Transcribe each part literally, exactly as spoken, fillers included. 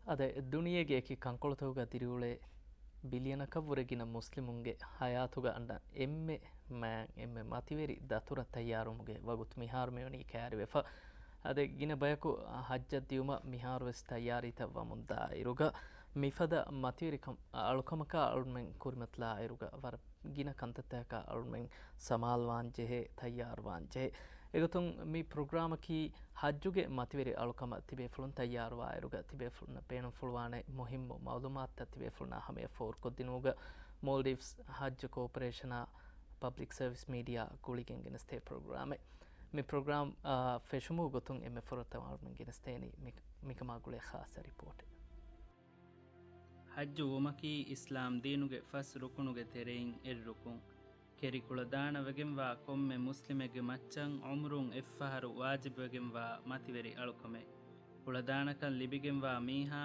އަދި ދުނިޔޭގެ އެކި ކަންކޮޅުތަކުގަ ދިރިއުޅޭ ބިލިއަނަކަށްވުރެ ގިނަ މުސްލިމުންގެ ޙަޔާތުގަ އަންނަ އެންމެ މާތް އެންމެ މަތިވެރި ދަތުރަށް ތައްޔާރުވުމުގެ ވަގުތު މިހާރު މިވަނީ ކައިރިވެފަ. އަދި ގިނަ ބަޔަކު ޙައްޖަށް ދިޔުމަށް މިހާރުވެސް ތައްޔާރީތައް ވަމުންދާ އިރުގަ، މިފަދަ މަތިވެރިކަން އަޅުކަމަކާ އަޅުމެން ކުރިމަތިލާ އިރުގަ ވަރަށް ގިނަ ކަންތައްތަކަކާ އަޅުމެން ސަމާލުވާން ޖެހޭ، ތައްޔާރުވާން ޖެހޭ. އެގޮތުން މި ޕްރޮގްރާމަކީ ޙައްޖުގެ މަތިވެރި އަޅުކަމަށް ތިބޭފުޅުން ތައްޔާރުވާއިރުގަ ތިބޭފުޅުންނަށް ބޭނުންފުޅުވާނެ މުހިއްމު މަޢުލޫމާތުތައް ތިބޭފުޅުންނާ ހަމަޔަށް ފޯރުކޮށްދިނުމުގަ މޯލްޑިވްސް ޙައްޖު ކޯޕަރޭޝަނާ ޕަބްލިކް ސަރވިސް މީޑިއާ ގުޅިގެން ގެނެސްދޭ ޕްރޮގްރާމެއް. މި ޕްރޮގްރާމް، އާ، ފެށުމުގެ ގޮތުން އެންމެ ފުރަތަމަ އަޅުމެން ގެނެސްދޭނީ މި، މިކަމާ ގުޅޭ ޚާއްޞަ ރިޕޯޓެއް. ޙައްޖު ވުމަކީ އިސްލާމް ދީނުގެ ފަސް ރުކުނުގެ ތެރެއިން އެއް ރުކުން. ކެރި ކުޅަދާނަވެގެންވާ ކޮންމެ މުސްލިމެއްގެ މައްޗަށް ޢުމްރުން އެއްފަހަރު ވާޖިބުވެގެންވާ މަތިވެރި އަޅުކަމެއް. ކުޅަދާނަކަން ލިބިގެންވާ މީހާ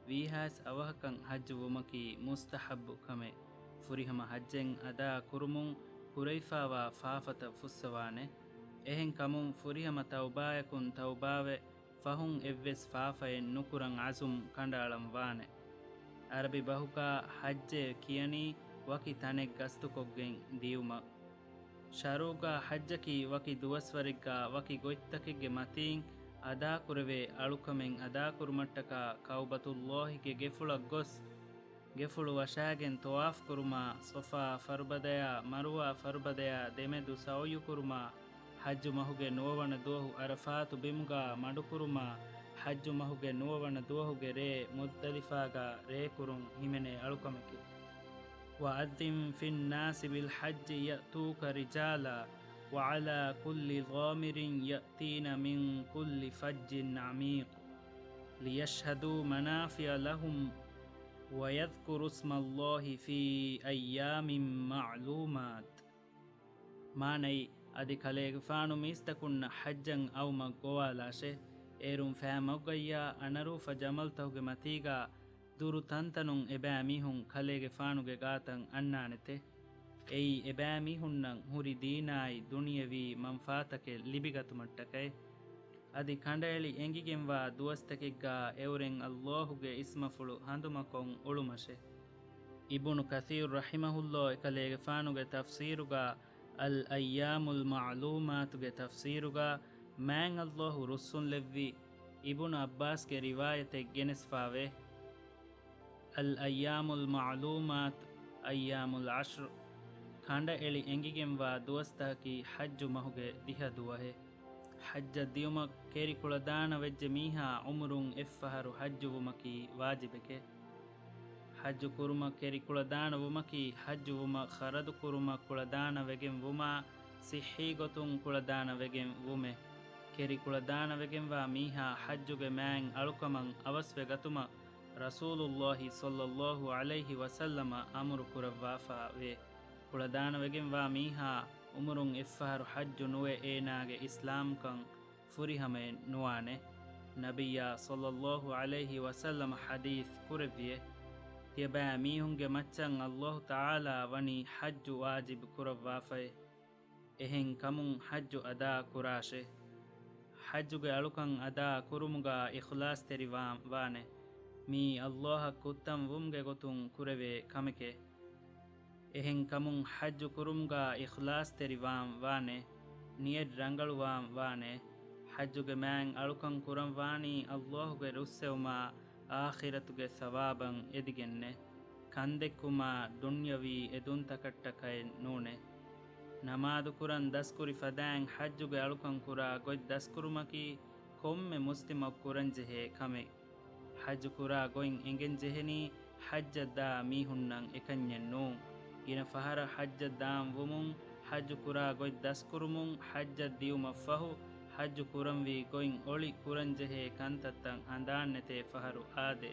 ވީހާސް އަވަހަކަށް ޙައްޖު ވުމަކީ މުސްތަޙައްބު ކަމެއް. ފުރިހަމަ ޙައްޖެއް އަދާ ކުރުމުން ކުރެވިފާވާ ފާފަތައް ފުއްސަވާނެ. އެހެން ކަމުން ފުރިހަމަ ތައުބާޔަކުން ތައުބާވެ، ފަހުން އެއްވެސް ފާފައެއް ނުކުރަން ޢަޒުމް ކަނޑައަޅަން ވާނެ. ޢަރަބި ބަހުގަ ޙައްޖޭ ކިޔަނީ ވަކި ތަނެއް ގަސްތުކޮށްގެން ދިޔުމަށް. ޝަރުޢުގަ ޙައްޖަކީ ވަކި ދުވަސްވަރެއްގަ ވަކި ގޮތްތަކެއްގެ މަތީން އަދާކުރެވޭ އަޅުކަމެއް އަދާކުރުމަށްޓަކާ ކަޢުބަތުﷲގެ ގެފުޅަށް ގޮސް، ގެފުޅު ވަށާގެން ޠަވާފު ކުރުމާ، ޞަފާ ފަރުބަދަޔާ މަރުވާ ފަރުބަދަޔާ ދެމެދު ސަޢުޔު ކުރުމާ، ޙައްޖު މަހުގެ ނުވަވަނަ ދުވަހު ޢަރަފާތު ބިމުގަ މަޑުކުރުމާ، ޙައްޖު މަހުގެ ނުވަވަނަ ދުވަހުގެ ރޭ މުޒްދަލިފާގަ ރޭކުރުން ހިމެނޭ އަޅުކަމެކެވެ. وَأَذِّن فِي النَّاسِ بِالْحَجِّ يَأْتُوكَ رِجَالًا وَعَلَىٰ كُلِّ ضَامِرٍ يَأْتِينَ مِنْ كُلِّ فَجٍّ عَمِيقٍ لِيَشْهَدُوا مَنَافِعَ لَهُمْ وَيَذْكُرُوا اسْمَ اللَّهِ فِي أَيَّامٍ مَعْلُومَاتٍ. މާނައީ، އަދި ކަލޭގެފާނު މީސްތަކުންނަށް ޙައްޖަށް އައުމަށް ގޮވާލާށޭ. އޭރުން ފައި މަގުގައްޔާ އަނަރޫފަ ޖަމަލްތަކުގެ މަތީގަ ދުރު ތަންތަނުން އެބައިމީހުން ކަލޭގެފާނުގެ ގާތަށް އަންނާނެތެ. އެއީ އެބައިމީހުންނަށް ހުރި ދީނާއި ދުނިޔަވީ މަންފާތަކެއް ލިބިގަތުމަށްޓަކައި. އަދި ކަނޑައެޅި އެނގިގެންވާ ދުވަސްތަކެއްގަ އެއުރެން ﷲގެ އިސްމަފުޅު ހަނދުމަކޮށް އުޅުމަށެ. އިބުނު ކަޘީރު ރަޙިމަހުﷲ އެކަލޭގެފާނުގެ ތަފްސީރުގަ އަލް އައްޔާމުލް މަޢުލޫމާތުގެ ތަފްސީރުގަ މާތް ﷲ ރުއްސުންލެއްވި އިބުނު ޢައްބާސްގެ ރިވާޔަތެއް ގެނެސްފާވޭ. އަލް އައްޔާމުލް މަޢުލޫމާތު، އައްޔާމުލް ޢަޝްރު، ކަނޑައެޅި އެނގިގެންވާ ދުވަސްތަކަކީ ޙައްޖު މަހުގެ ދިހަ ދުވަހެއް. ޙައްޖަށް ދިޔުމަށް ކެރި ކުޅަދާނަ ވެއްޖެ މީހާ ޢުމުރުން އެއްފަހަރު ޙައްޖު ވުމަކީ ވާޖިބެކެ. ޙައްޖު ކުރުމަށް ކެރި ކުޅަދާނަ ވުމަކީ ޙައްޖު ވުމަށް ޚަރަދު ކުރުމަށް ކުޅަދާނަ ވެގެން ވުމާ، ޞިއްޙީ ގޮތުން ކުޅަދާނަ ވެގެން ވުމެ. ކެރި ކުޅަދާނަ ވެގެންވާ މީހާ ޙައްޖުގެ މާތް އަޅުކަމަށް އަވަސްވެ ގަތުމަށް ރަސޫލުﷲ ޞައްލަﷲ ޢަލައިހި ވަސައްލަމަ އަމުރު ކުރައްވާފާ ވޭ. ކުޅަދާނަވެގެންވާ މީހާ އުމުރުން އެއްފަހަރު ޙައްޖު ނުވެ އޭނާގެ އިސްލާމްކަން ފުރިހަމައެއް ނުވާނެ. ނަބިއްޔާ ޞައްލަﷲ ޢަލައިހި ވަސައްލަމަ ޙަދީޘް ކުރެއްވިއެ، ތިޔަބައިމީހުންގެ މައްޗަށް ﷲ ތަޢާލާ ވަނީ ޙައްޖު ވާޖިބު ކުރައްވާފައެ. އެހެން ކަމުން ޙައްޖު އަދާ ކުރާށޭ. ޙައްޖުގެ އަޅުކަން އަދާ ކުރުމުގަ އިޚްލާޞްތެރިވާން ވާނެ. މިއީ ﷲ އަށް ކުއްތަން ވުމުގެ ގޮތުން ކުރެވޭ ކަމެކޭ. އެހެން ކަމުން ޙައްޖު ކުރުމުގަ އިޚްލާޞްތެރިވާން ވާނެ، ނިޔަތް ރަނގަޅުވާން ވާނެ. ޙައްޖުގެ މާތް އަޅުކަން ކުރަން ވާނީ ﷲ ގެ ރުއްސެވުމާ، އާޚިރަތުގެ ސަވާބަށް އެދިގެންނޭ. ކަންދެއްކުމާ، ދުންޔަވީ އެދުންތަކަށްޓަކައެއް ނޫނޭ. ނަމާދު ކުރަން ދަސްކުރި ފަދައިން ޙައްޖުގެ އަޅުކަން ކުރާ ގޮތް ދަސްކުރުމަކީ ކޮންމެ މުސްލިމަކު ކުރަންޖެހޭ ކަމެއް. ޙައްޖު ކުރާ ގޮތް އެނގެން ޖެހެނީ ޙައްޖަށް ދާ މީހުންނަށް އެކަންޏެއް ނޫން. ގިނަ ފަހަރަށް ޙައްޖަށް ދާން ވުމުން، ޙައްޖު ކުރާ ގޮތް ދަސްކުރުމުން، ޙައްޖަށް ދިޔުމަށް ފަހު، ޙައްޖު ކުރަންވީ ގޮތް އޮޅި ކުރަންޖެހޭ ކަންތައްތައް ހަނދާންނެތޭ ފަހަރު އާދޭ.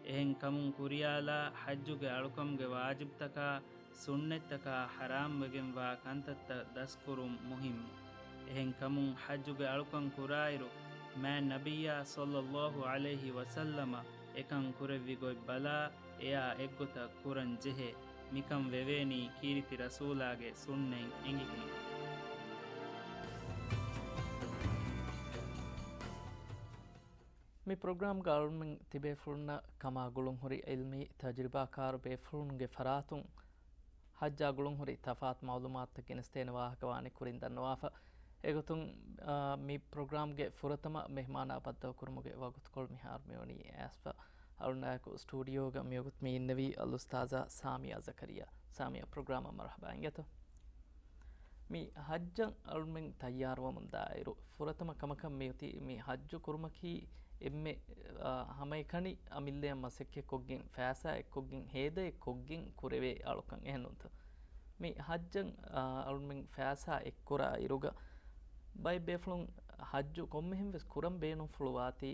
އެހެން ކަމުން ކުރިޔާލާ ޙައްޖުގެ އަޅުކަމުގެ ވާޖިބްތަކާ، ސުންނަތްތަކާ ޙަރާމްވެގެންވާ ކަންތައްތައް ދަސްކުރުން މުހިއްމު. އެހެންކަމުން ޙައްޖުގެ އަޅުކަން ކުރާއިރު، މާތް ނަބިއްޔާ ޞައްލަﷲ ޢަލައިހި ވަސައްލަމަ އެކަން ކުރެއްވި ގޮތް ބަލާ، އެއާ އެއްގޮތަށް ކުރަން ޖެހޭ. މިކަން ވެވޭނީ ކީރިތި ރަސޫލާގެ ސުންނަތް އެނގިގެން. މި ޕްރޮގްރާމްގަ އަޅުމެން ތިބޭފުޅުންނަށް ކަމާ ގުޅުންހުރި އިލްމީ ތަޖުރިބާކާރު ބޭފުޅުންގެ ފަރާތުން ޙައްޖާ ގުޅުންހުރި ތަފާތު މަޢުލޫމާތުތައް ގެނެސްދޭނެ ވާހަކަ ވާނީ ކުރިން ދަންނަވާފަ. އެގޮތުން، އާ، މި ޕްރޮގްރާމްގެ ފުރަތަމަ މެހްމާނާ ބައްދަލުކުރުމުގެ ވަގުތުކޮޅު މިހާރު މިވަނީ އައިސްފަ. އަޅުންނާއެކު ސްޓޫޑިއޯގަ މިވަގުތު މި އިންނެވީ އަލްއުސްތާޛާ ސާމިޔާ ޒަކަރިޔާ. ސާމިޔާ، ޕްރޮގްރާމަށް މަރުޙަބާ އިނގޭތޯ. މި ޙައްޖަށް އަޅުމެން ތައްޔާރުވަމުން ދާއިރު، ފުރަތަމަ ކަމަކަށް މިއޮތީ މި ޙައްޖު ކުރުމަކީ އެންމެ، އާ، ހަމައެކަނި އަމިއްލައަށް މަސައްކަތްކޮށްގެން، ފައިސާ އެއްކޮށްގެން، ހޭދަ އެއްކޮށްގެން ކުރެވޭ އަޅުކަން، އެހެންނޫންތަ؟ މި ޙައްޖަށް، އާ، އަޅުމެން ފައިސާ އެއްކުރާ އިރުގަ، ބައެއް ބޭފުޅުން ޙައްޖު ކޮންމެހެން ވެސް ކުރަން ބޭނުންފުޅުވާތީ،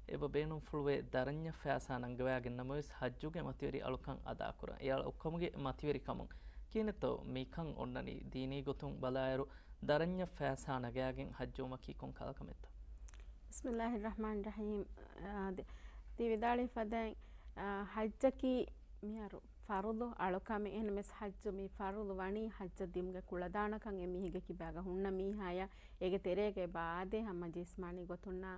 އެބަ ބޭނުންފުޅުވޭ ދަރަންޏަށް ފައިސާ ނަންގަވާގެން ނަމަވެސް، ޙައްޖުގެ މަތިވެރި އަޅުކަން އަދާކުރަން. އެ އަޅުކަމުގެ މަތިވެރިކަމުން ކިހިނެއްތޯ މިކަން އޮންނަނީ؟ ދީނީ ގޮތުން ބަލާއިރު، ދަރަންޏަށް ފައިސާ ނަގާގެން ޙައްޖުވުމަކީ ކޮން ކަހަލަ ކަމެއްތޯ؟ بسم الله الرحمن الرحيم. އާ، ދެ-، ތި ވިދާޅުވި ފަދައިން، އާ، ޙައްޖަކީ މިހާރު ފަރުޟު އަޅުކަމެއް. އެހެންނަމަވެސް ޙައްޖު މި ފަރުޟު ވަނީ ޙައްޖަށް ދިޔުމުގެ ކުޅަދާނަކަން އެމީހެއްގެ ކިބާގަ ހުންނަ މީހާޔަށް އޭގެ ތެރޭގަ އެބަ އާދޭ ހަމަ ޖިސްމާނީ ގޮތުންނާ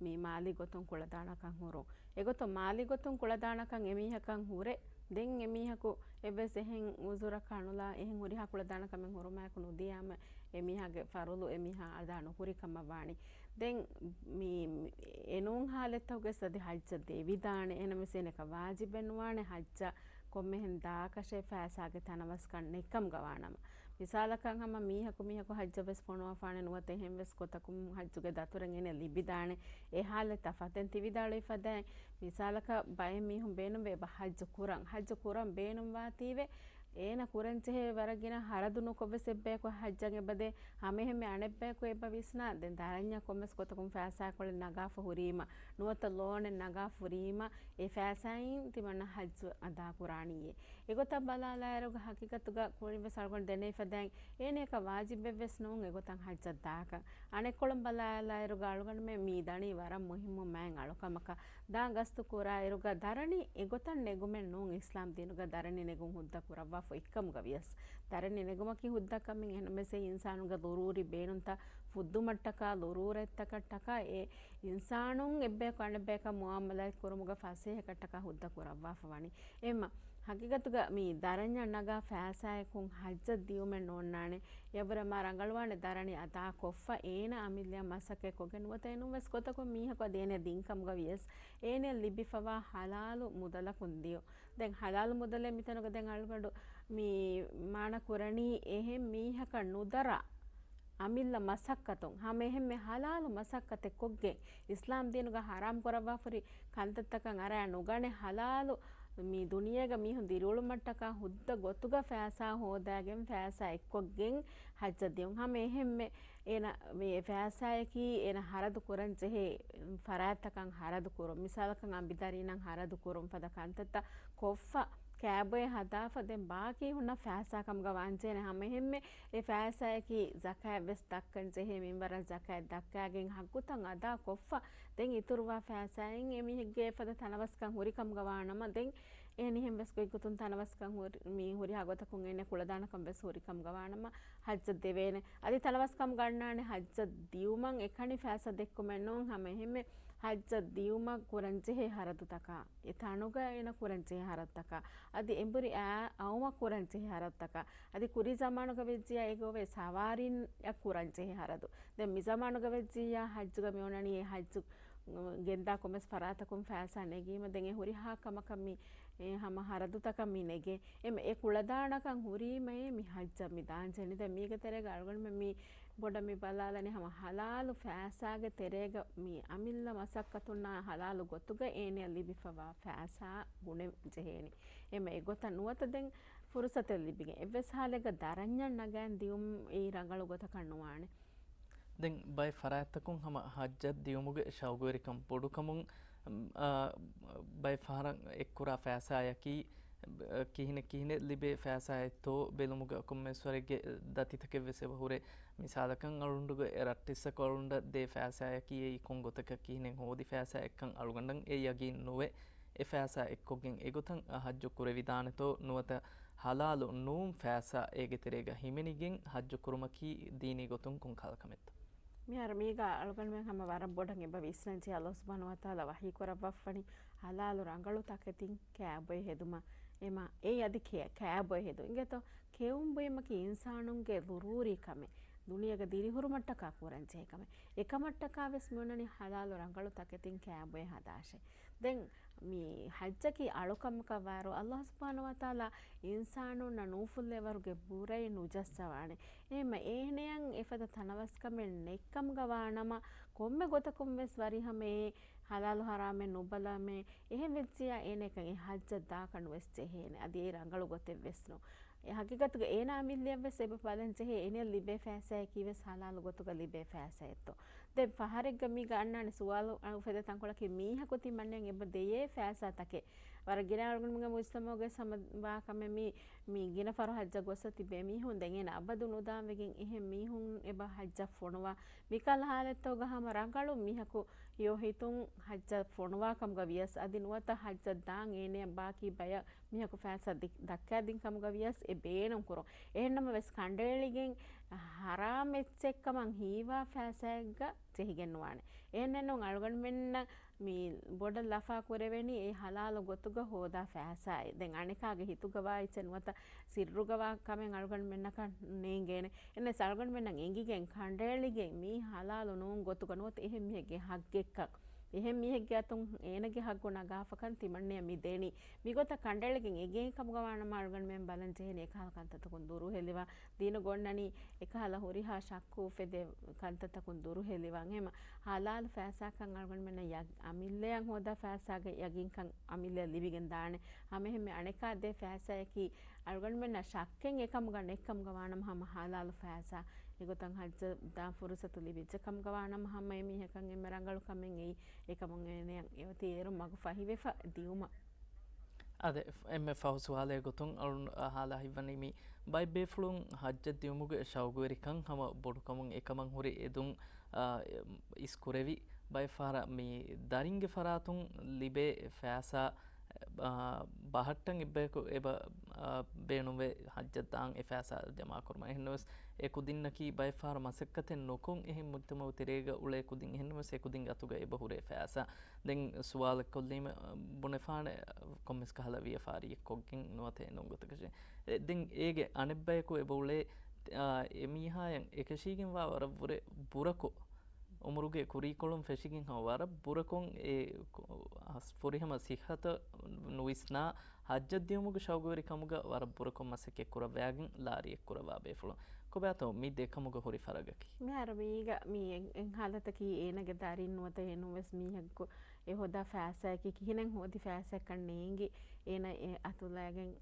މި މާލީ ގޮތުން ކުޅަދާނަކަން ހުރުން. އެގޮތުން މާލީ ގޮތުން ކުޅަދާނަކަން އެމީހަކަށް ހުރެ، ދެން އެމީހަކު އެއްވެސް އެހެން އުޒުރަކާ ނުލާ އެހެން ހުރިހާ ކުޅަދާނަކަމެއް ހުރުމާއެކު ނުދިޔާމަ، އެމީހާގެ ފަރުޟު އެމީހާ އަދާ ނުކުރި ކަމަށް ވާނީ. ދެން މި، މި، އެނޫން ޙާލަތްތަކުގެސް އަދި ޙައްޖަށް ދެވިދާނެ. އެހެނަމެސް އޭނަކަށް ވާޖިބެއް ނުވާނެ ޙައްޖަށް ކޮންމެހެން ދާކަށެއް ފައިސާގެ ތަނަވަސްކަން ނެތްކަމުގަ ވާނަމަ. މިސާލަކަށް ހަމަ މީހަކު މީހަކު ޙައްޖަށް ވެސް ފޮނުވާފާނެ ނުވަތަ އެހެން ވެސް ގޮތަކުން ޙައްޖުގެ ދަތުރެއް އޭނަ ލިބިދާނެ. އެ ޙާލަތް ތަފާތު. ދެން ތި ވިދާޅުވި ފަދައިން މިސާލަކަށް ބައެއް މީހުން ބޭނުންވޭ އެބަ ޙައްޖު ކުރަން. ޙައްޖު ކުރަން ބޭނުންވާތީވެ، އޭނަ ކުރަންޖެހޭ ވަރަށް ގިނަ ހަރަދު ނުކޮށްވެސް އެއްބަޔަކު ޙައްޖަށް އެބަދޭ. ހަމައެހެންމެ އަނެއްބަޔަކު އެބަ ވިސްނާ، ދެން ދަރަންޏަށް ކޮންމެސް ގޮތަކުން ފައިސާކޮޅެއް ނަގާފަ ހުރީމަ، ނުވަތަ ލޯނެއް ނަގާފަ ހުރީމަ، އެ ފައިސާއިން ތިމަންނަ ޙައްޖު އަދާކުރާނީއޭ. އެގޮތަށް ބަލާލާއިރުގަ ޙަޤީޤަތުގަ ކުރިންވެސް އަޅުގަނޑު ދެނެވި ފަދައިން އޭނަޔަކަށް ވާޖިބެއްވެސް ނޫން އެގޮތަށް ޙައްޖަށް ދާކަށް. އަނެއްކޮޅުން ބަލާލާއިރުގަ އަޅުގަނޑުމެން މީ ދަނީ ވަރަށް މުހިއްމު މާތް އަޅުކަމަކަށް. ދާން ގަސްތު ކުރާއިރުގަ ދަރަނި އެގޮތަށް ނެގުމެއް ނޫން އިސްލާމް ދީނުގަ ދަރަނި ނެގުން ހުއްދަ ކުރައްވާފަ އޮތްކަމުގަ ވިޔަސް. ދަރަނި ނެގުމަކީ ހުއްދަ ކަމެއް. އެހެންނަމަވެސް އެއީ އިންސާނުގެ ޟުރޫރީ ބޭނުންތައް ފުއްދުމަށްޓަކާ، ޟުރޫރަތްތަކަށްޓަކާ އެ އިންސާނުން އެއްބަޔަކު އަނެއްބަޔަކާ މުޢާމަލާތް ކުރުމުގަ ފަސޭހަކަށްޓަކާ ހުއްދަ ކުރައްވާފަ ވަނީ. އެހެންމަ ޙަޤީޤަތުގަ މި ދަރަންޏަށް ނަގާ ފައިސާއަކުން ޙައްޖަށް ދިޔުމެއް ނޯންނާނެ. އެއަށްވުރެ މާ ރަނގަޅުވާނެ ދަރަނި އަދާކޮށްފަ، އޭނަ އަމިއްލައަށް މަސައްކަތްކޮށްގެން ނުވަތަ އެނޫންވެސް ގޮތަކުން މީހަކު އަދި އޭނަ ދިންކަމުގަ ވިޔަސް، އޭނައަށް ލިބިފަވާ ޙަލާލު މުދަލަކުން ދިޔު. ދެން ޙަލާލު މުދަލެއް މިތަނުގަ ދެން އަޅުގަނޑު މި މާނަ ކުރަނީ އެހެން މީހަކަށް ނުދަރާ، އަމިއްލަ މަސައްކަތުން، ހަމައެހެންމެ ޙަލާލު މަސައްކަތެއް ކޮށްގެން، އިސްލާމް ދީނުގަ ޙަރާމް ކުރައްވާފަހުރި ކަންތައްތަކަށް އަރާ ނުގަނެ، ޙަލާލު މި ދުނިޔޭގަ މީހުން ދިރިއުޅުމަށްޓަކާ ހުއްދަ ގޮތުގަ ފައިސާ ހޯދާގެން ފައިސާ އެއްކޮށްގެން ޙައްޖަށް ދިޔުން. ހަމައެހެންމެ އޭނަ މި ފައިސާއަކީ އޭނަ ހަރަދު ކުރަން ޖެހޭ ފަރާތްތަކަށް ހަރަދު ކުރުން، މިސާލަކަށް އަނބިދަރީންނަށް ހަރަދު ކުރުން ފަދަ ކަންތައްތައް ކޮށްފަ، ކާބޮއެ ހަދާފަ، ދެން ބާކީ ހުންނަ ފައިސާ ކަމުގަ ވާންޖެހޭނެ. ހަމައެހެންމެ އެ ފައިސާއަކީ ޒަކާތް ވެސް ދައްކަން ޖެހޭ މިންވަރަށް ޒަކާތް ދައްކާގެން ޙައްޤުތައް އަދާ ކޮށްފަ، ދެން އިތުރުވާ ފައިސާއިން އެމީހެއްގެ ފަދަ ތަނަވަސްކަން ހުރި ކަމުގަ ވާނަމަ، ދެން އެހެނިހެން ވެސް ގޮތްގޮތުން ތަނަވަސްކަން ހުރި، މި ހުރިހާ ގޮތަކުން އޭނަ ކުޅަދާނަކަން ވެސް ހުރި ކަމުގަ ވާނަމަ ޙައްޖަށް ދެވޭނެ. އަދި ތަނަވަސްކަން ގަންނާނެ ޙައްޖަށް ދިޔުމަށް އެކަނި ފައިސާ ދެއްކުމެއް ނޫން، ހަމައެހެންމެ ޙައްޖަށް ދިޔުމަށް ކުރަންޖެހޭ ހަރަދުތަކާ، އެ ތަނުގަ އޭނަ ކުރަންޖެހޭ ހަރަދުތަކާ، އަދި އެނބުރި އައުމަށް ކުރަންޖެހޭ ހަރަދުތަކާ، އަދި ކުރީ ޒަމާނުގަ ވެއްޖިއްޔާ އެގޮވޭ ސަވާރީން އަށް ކުރަންޖެހޭ ހަރަދު. ދެން މި ޒަމާނުގަ ވެއްޖިއްޔާ ޙައްޖުގަ މިއޮންނަނީ އެ ޙައްޖު ގެންދާ ކޮންމެސް ފަރާތަކުން ފައިސާ ނެގީމަ، ދެން އެ ހުރިހާ ކަމަކަށް މި، އެ ހަމަ ހަރަދުތަކަށް މި ނެގޭ. އެ މި، އެ ކުޅަދާނަކަން ހުރީމައޭ މި ޙައްޖަށް މި ދާންޖެހެނީ. ދެން މީގެ ތެރޭގަ އަޅުގަނޑުމެން މި ބޮޑަށް މި ބަލާލަނީ ހަމަ ޙަލާލު ފައިސާގެ ތެރޭގަ މި އަމިއްލަ މަސައްކަތުންނާ ޙަލާލު ގޮތުގަ އޭނަޔަށް ލިބިފަވާ ފައިސާ ގުނެ ޖެހޭނީ. އެ މަ އެގޮތަށް ނުވަތަ ދެން ފުރުސަތެއް ލިބިގެން އެއްވެސް ޙާލެއްގަ ދަރަންޏަށް ނަގައިން ދިޔުން އެއީ ރަނގަޅު ގޮތަކަށް ނުވާނެ. ދެން ބައެއް ފަރާތްތަކުން ހަމަ ޙައްޖަށް ދިޔުމުގެ ޝައުގުވެރިކަން ބޮޑުކަމުން، އާ، ބައެއް ފަހަރަށް އެއްކުރާ ފައިސާއަކީ، އާ، ކިހިނެއް ކިހިނެއް ލިބޭ ފައިސާއެއްތޯ ބެލުމުގަ ކޮންމެސްވަރެއްގެ ދަތިތަކެއްވެސް އެބަ ހުރޭ. މިސާލަކަށް އަޅުގަނޑުގެ ރައްޓެއްސަކު އަޅުގަނޑަށް ދޭ ފައިސާއަކީ އެއީ ކޮން ގޮތަކަށް ކިހިނެއް ހޯދި ފައިސާއެއްކަން އަޅުގަނޑަށް އެ ޔަގީން ނުވޭ. އެ ފައިސާ އެއްކޮށްގެން އެގޮތަށް ޙައްޖު ކުރެވިދާނެތޯ ނުވަތަ ޙަލާލު ނޫން ފައިސާ އޭގެ ތެރޭގަ ހިމެނިގެން ޙައްޖު ކުރުމަކީ ދީނީ ގޮތުން ކޮން ކަހަލަ ކަމެއްތޯ؟ މިހާރު މީގަ އަޅުގަނޑުމެން ހަމަ ވަރަށް ބޮޑަށް އެބަ ވިސްނަން ޖެހޭ، އަލްލާހު ސުބްޙާނަހު ވަތަޢާލާ ވަޙީ ކުރައްވައްވަނީ ޙަލާލު ރަނގަޅު ތަކެތިން ކާބޮއެ ހެދުމަށް. އެމަ އެއީ އަދި ކޭ-، ކާބޮއެ ހެދުން. އިނގޭތޯ، ކެއުން ބުއިމަކީ އިންސާނުންގެ ޟުރޫރީ ކަމެއް، ދުނިޔޭގަ ދިރިހުރުމަށްޓަކާ ކުރަން ޖެހޭ ކަމެއް. އެކަމަށްޓަކާ ވެސް މިއޮންނަނީ ޙަލާލު ރަނގަޅު ތަކެތިން ކާބޮއެ ހަދާށޭ. ދެން މި ޙައްޖަކީ އަޅުކަމަކަށް ވާއިރު، އަލްލާހު ސުބްޙާނަހު ވަތަޢާލާ އިންސާނުންނަށް ނޫފުއްލޭވަރުގެ ބުރައެއް ނުޖައްސަވާނެ. އެހެންމަ އެހެނިހެން އެފަދަ ތަނަވަސްކަމެއް ނެތްކަމުގަ ވާނަމަ، ކޮންމެ ގޮތަކުން ވެސް ވަރިހަމައޭ ޙަލާލު ޙަރާމެއް ނުބަލަމޭ، އެހެން ވެއްޖިޔާ އޭނައަކަށް އެ ޙައްޖަށް ދާކަށް ނުވެސް ޖެހޭނެ. އަދި އެ ރަނގަޅު ގޮތެއް ވެސް ނޫން. އެ ޙަޤީޤަތުގަ އޭނާ އަމިއްލައަށް ވެސް އެބަ ބަލަން ޖެހޭ، އޭނައަށް ލިބޭ ފައިސާއަކީ ވެސް ޙަލާލު ގޮތުގަ ލިބޭ ފައިސާއެއްތޯ. ދެން ފަހަރެއްގަ މީގަ އަންނާނެ ސުވާލު އުފެދޭ ތަންކޮޅަކީ، މީހަކު ތިމަންނައަށް އެބަ ދެޔޭ ފައިސާ ތަކެއް. ވަރަށް ގިނަ އަޅުގަނޑުމެންގެ މުޖްތަމަޢުގަ ހަމަ ވާ ކަމެއް މީ، މި ގިނަ ފަހަރު ޙައްޖަށް ގޮސްފަ ތިބޭ މީހުން ދެން އޭނަ އަބަދު ނުދާން ވެގެން އެހެން މީހުން އެބަ ޙައްޖަށް ފޮނުވާ. މިކަހަލަ ޙާލަތްތަކުގަ ހަމަ ރަނގަޅު މީހަކު ހިޔޯ ހިތުން ޙައްޖަށް ފޮނުވާ ކަމުގަ ވިޔަސް އަދި ނުވަތަ ޙައްޖަށް ދާން އޭނައަށް ބާކީ ބަޔަށް މީހަކު ފައިސާ ދި-، ދައްކާދިން ކަމުގަ ވިޔަސް އެ ބޭނުން ކުރުން. އެހެންނަމަވެސް ކަނޑައެޅިގެން ޙަރާމް އެއްޗެއްކަމަށް ހީވާ ފައިސާއެއްގަ ޖެހިގެން ނުވާނެ. އެހެންނެއްނޫން އަޅުގަނޑުމެންނަށް މި ބޮޑަށް ލަފާ ކުރެވެނީ އެ ޙަލާލު ގޮތުގަ ހޯދާ ފައިސާއެއް. ދެން އަނެކާގެ ހިތުގަ ވާ އެއްޗެއް ނުވަތަ ސިއްރުގަ ވާ ކަމެއް އަޅުގަނޑުމެންނަކަށް ނޭނގޭނެ. އެންނެސް އަޅުގަނޑުމެންނަށް އެނގިގެން ކަނޑައެޅިގެން މީ ޙަލާލު ނޫން ގޮތުގަ ނުވަތަ އެހެން މީހެއްގެ ޙައްޤެއްކަން، އެހެން މީހެއްގެ އަތުން އޭނަގެ ޙައްޤު ނަގާފަކަން ތިމަންނަޔަށް މި ދޭނީ. މިގޮތަށް ކަނޑައެޅިގެން އެނގޭ ކަމުގަ ވާނަމަ އަޅުގަނޑުމެން ބަލަން ޖެހޭނީ އެކަހަލަ ކަންތައްތަކުން ދުރުހެލިވާ، ދީނުގަ އޮންނަނީ އެކަހަލަ ހުރިހާ ޝައްކު އުފެދޭ ކަންތައްތަކުން ދުރުހެލިވާން. އެހެންމަ ޙަލާލު ފައިސާކަން އަޅުގަނޑުމެންނަށް ޔަގް-، އަމިއްލައަށް ހޯދާ ފައިސާގެ ޔަގީންކަން އަމިއްލައަށް ލިބިގެން ދާނެ. ހަމައެހެންމެ އަނެކާ ދޭ ފައިސާއަކީ އަޅުގަނޑުމެންނަށް ޝައްކެއް އެކަމުގަ ނެއްކަމުގަ ވާނަމަ ހަމަ ޙަލާލު ފައިސާ. އެގޮތަށް ޙައްޖަށް ދާން ފުރުޞަތު ލިބިއްޖެ ކަމުގަ ވާނަމަ ހަމަ އެމީހަކަށް އެންމެ ރަނގަޅު ކަމެއް އެއީ. އެކަމުން އޭނަޔަށް އެއޮތީ އޭރު މަގު ފަހިވެފަ ދިއުމަށް. އާދެ، އެންމެ ފަހު ސުވާލެއް ގޮތުން އަޅުން އަހާލާ ހިތްވަނީ މި ބައެއް ބޭފުޅުން ޙައްޖަށް ދިއުމުގެ ޝައުގުވެރިކަން ހަމަ ބޮޑުކަމުން އެކަމަށް ހުރި އެދުން، އާ، އިސްކުރެވި ބައެއް ފަހަރަށް މި ދަރިންގެ ފަރާތުން ލިބޭ ފައިސާ، އާ، ބަހައްޓަން އެއްބަޔަކު އެބަ، އާ، ބޭނުންވޭ ޙައްޖަށް ދާން އެ ފައިސާ ޖަމާކުރުމަށް. އެހެންނަމަވެސް އެ ކުދިންނަކީ ބައެއް ފަހަރަށް މަސައްކަތެއް ނުކޮށް އެހެން މުޖްތަމަޢު ތެރޭގަ އުޅޭ ކުދިން އެހެންނަމަވެސް އެ ކުދިންގެ އަތުގަ އެބަ ހުރޭ ފައިސާ. ދެން ސުވާލެއް ކޮށްލީމަ ބުނެފާނެ ކޮންމެސް ކަހަލަ ވިޔަފާރިއެއް ކޮށްގެން ނުވަތަ އެނޫން ގޮތަކަށެއް. އެ، ދެން އޭގެ އަނެއްބަޔަކު އެބަ އުޅޭ، އާ، އެމީހާޔަށް އެކަށީގެންވާ ވަރަށް ވުރެ ބުރަކޮށް، އުމުރުގެ ކުރީކޮޅުން ފެށިގެން ހަމަ ވަރަށް ބުރަކޮށް އެ ކު-، އަސް-، ފުރިހަމަ ސިއްހަތަށް ނުވިސްނާ ޙައްޖަށް ދިއުމުގެ ޝައުގުވެރިކަމުގަ ވަރަށް ބުރަކޮށް މަސައްކަތް ކުރައްވާގެން ލާރިއެއް ކުރައްވާ ބޭފުޅުން. ކޮބާތޯ މި ދެކަމުގަ ހުރި ފަރަގަކީ؟ މިހާރު މީގަ މި އެއް، އެއް ހާލަތަކީ އޭނަގެ ދަރިން ނުވަތަ އެނޫންވެސް މީހަކު އެ ހޯދާ ފައިސާއަކީ ކިހިނެއް ހޯދި ފައިސާއެއްކަން ނޭނގި އޭނަ އެ އަތުލައިގެން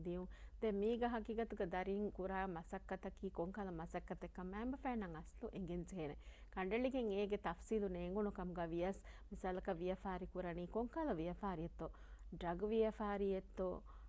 ދިއުން. ދެން މީގަ ޙަޤީޤަތުގަ ދަރިން ކުރާ މަސައްކަތަކީ ކޮންކަހަލަ މަސައްކަތެއްކަން މައިންބަފައިންނަށް އަސްލު އެނގެން ޖެހޭނެ. ކަނޑައެޅިގެން އޭގެ ތަފްސީލު ނޭނގުނު ކަމުގަ ވިޔަސް، މިސާލަކަށް ވިޔަފާރި ކުރަނީ ކޮންކަހަލަ ވިޔަފާރިއެއްތޯ؟ ޑްރަގް ވިޔަފާރިއެއްތޯ؟